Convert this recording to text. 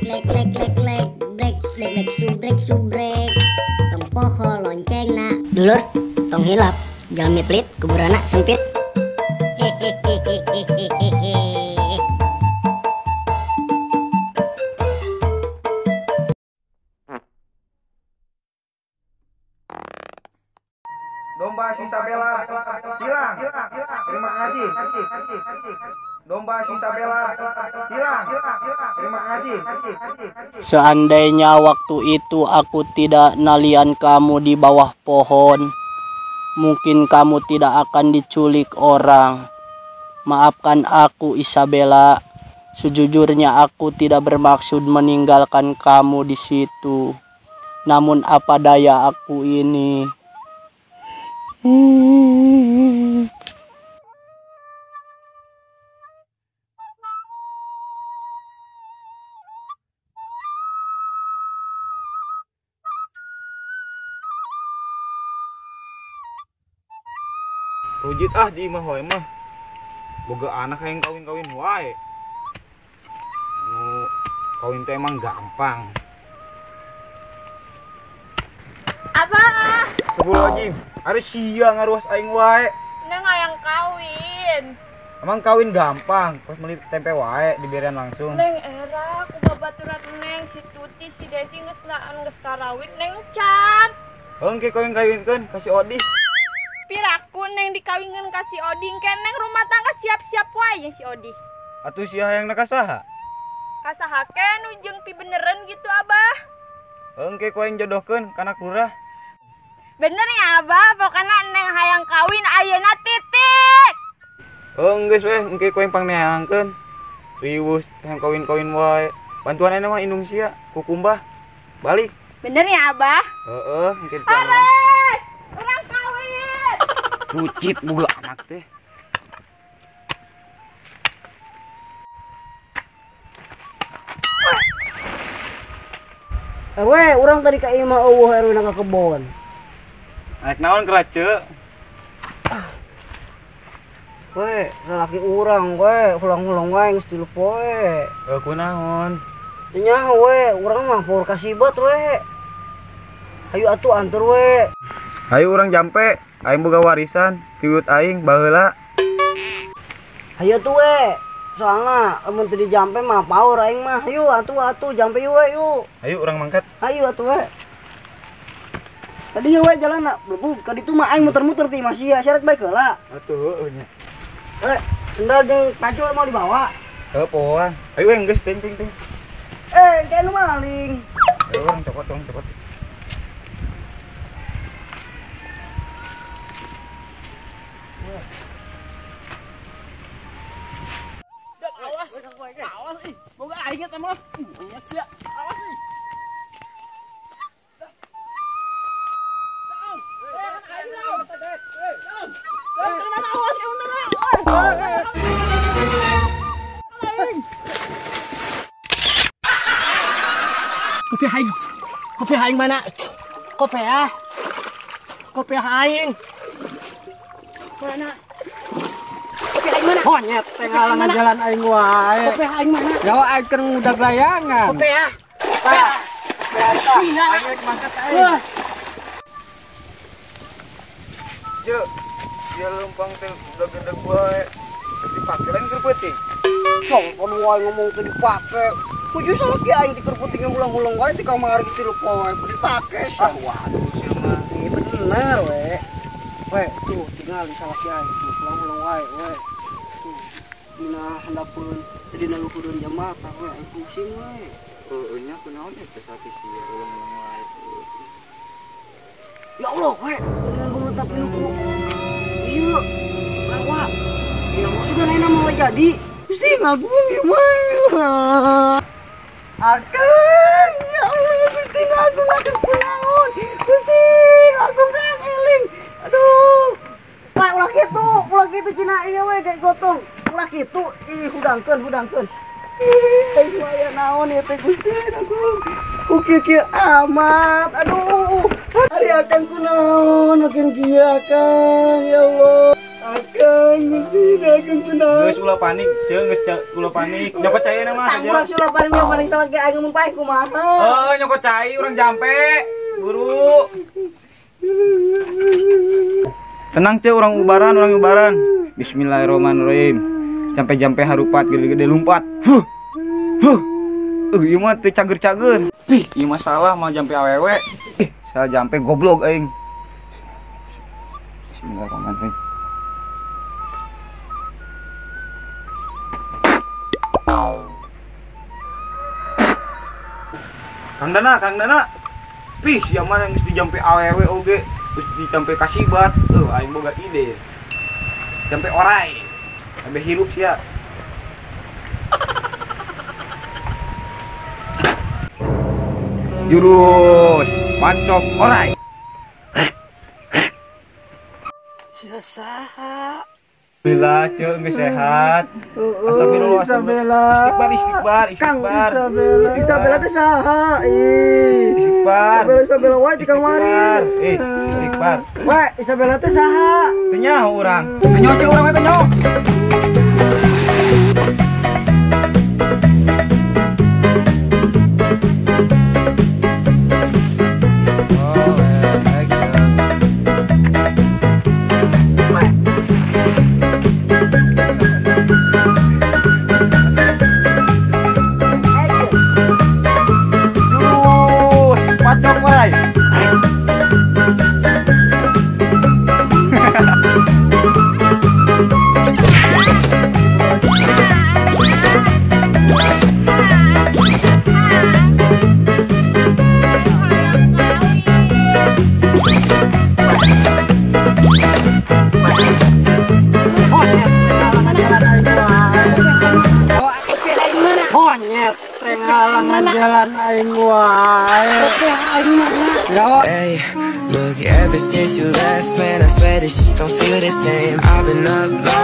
Like like like like brek brek brek subrek subrek. Tong poho loncengna. Dulur, tong hilap. Jalmi pelit, kuburanna sempit. Hehehehehehe. Domba si Sabella hilang. Terima kasih. Domba si Sabella hilang. Terima kasih. Seandainya waktu itu aku tidak nalian kamu di bawah pohon, mungkin kamu tidak akan diculik orang. Maafkan aku, Isabella. Sejujurnya aku tidak bermaksud meninggalkan kamu di situ. Namun apa daya aku ini. Rujit ah di imah wae mah. Boga anak hayang kawin-kawin wae. Nu kawin teh emang gampang. Apa? Astagfirullahaladzim. Ari sia ngaruas aing wae. Neng hayang kawin. Emang kawin gampang, pas meuli tempe wae diberian langsung. Neng era ku babaturan neng si Tuti si Desi geus naan geus karawin neng can. Heuh kawin-kawinkeun ka si Odi. Piraku neng dikawinkeun ka si Odi engke neng rumah tangga siap-siap wae jeung si Odi. Atuh sia hayangna ka saha? Ka saha ke nu jeung pibenereun gitu abah. Heuh engke ku aing jodohkeun ka anak lurah. Bener ya abah, pokoknya neng hayang kawin ayeuna titik. Heuh geus weh, engke ku aing pangneangkeun. Riweuh hayang kawin-kawin wae. Bantuan ayeuna mah indung sia, kukumbah. Balik. Bener ya abah? Heeh, engke dijalan. Urang kawin. Lucit boga anak teh. RW, urang tadi ka imah eueuh RW na ka kebon. Naik naon kerace? We, lalaki urang we, hulang-hulang wae geus 3 poe. Heuh kunaon? Teu nyaho we, urang mah power kasibet we. Hayu atuh anter we. Hayu urang jampe, aing boga warisan, tiut aing baheula. Hayu atuh we. Soalna amun teu dijampe mah power aing mah. Hayu atuh atuh jampe yeuh we yuk. Hayu urang mangkat. Hayu atuh we. Tadi we jalan nak, belum ka ditu mah aing muter-muter ti imah sia, syarat bae heula. Atuh heueuh nya. Sendal jeung pacul mau dibawa? Heuh pohoan. Ayo we geus ting ting ting. Eh, kayak nu maling. Ayo urang copot urang copot. Awas, awas ih, boga aing eta mah. Ingat sia. Awas ih. Kopi aing mana? Kopi ah. Kopi aing. Mana? Kopi aing mana? Monyet teh ngalangan jalan aing wae. Kopi aing mana? Ya aing keur ngudag layangan. Kopi ah. Biasa. Aing mangkat aing. Ye, dia lempang teh udah gendeng wae. Dipake lain keur peuting. Songkon wae ngomong teh dipake. Kuju salaki aing ti keur peuting ngulang-ulang wae ti kamari geus 3 poe dipake. Ah waduh sia mah. Ih bener we. We tuh tinggal di salaki aing tuh ulang-ulang wae we. Tuh dina handapeun dina luhureun jamaah tah we aing pusing we. Heueuh nya kunaon eta salaki sia ulang-ulang wae. Ya Allah we, dengan banget tapi nuku. Iya, kawa. Ya maksudnya ayeuna mau jadi. Gusti ngagung ieu mah. Akang, ya Allah, Gusti ngagung akan kunaon. Gusti ngagung teh eling. Aduh. Pak ulah kitu cina ieu we kayak gotong. Ulah kitu, ih hudangkeun, hudangkeun. Ih, aing mah aya naon ieu teh Gusti ngagung. Ku kieu-kieu amat. Aduh. Ari akang kunaon makin kieu akang, ya Allah. Akang Gusti akang kunaon. Geus ulah panik, ceung geus ulah panik. Nyokot cai na mah. Tang urang ulah panik salah ge aing mun paeh kumaha. Heuh, nyokot cai urang jampe. Buru. Tenang ceu urang ubaran, urang ubaran. Bismillahirrahmanirrahim. Jampe-jampe harupat gede-gede lompat. Huh. Huh. Ieu mah teu cager-cager. Pih, ieu mah salah mah jampe awewe. Ih, salah jampe goblok aing. Bismillahirrahmanirrahim. Kang Dana, Kang Dana. Pih, sia mah geus dijampe awewe oge, geus dijampe kasibat. Aing boga ide. Jampe orai. Sampai hirup sia. Jurus pancok orai. Sia saha? Bila ceu geus sehat. Astagfirullah, Isabella. Istighfar, istighfar, Kang istighfar. Isabella. Isabella teh saha? Ih. Istighfar. Isabella Isabella wae di kamari. Istighfar. Wae Isabella teh saha? Teu nyaho urang. Teu nyaho ceu urang teh nyaho. Jalan aing wae. Hey, look, ever since you left, man, I swear this shit don't feel the same. I've been up long.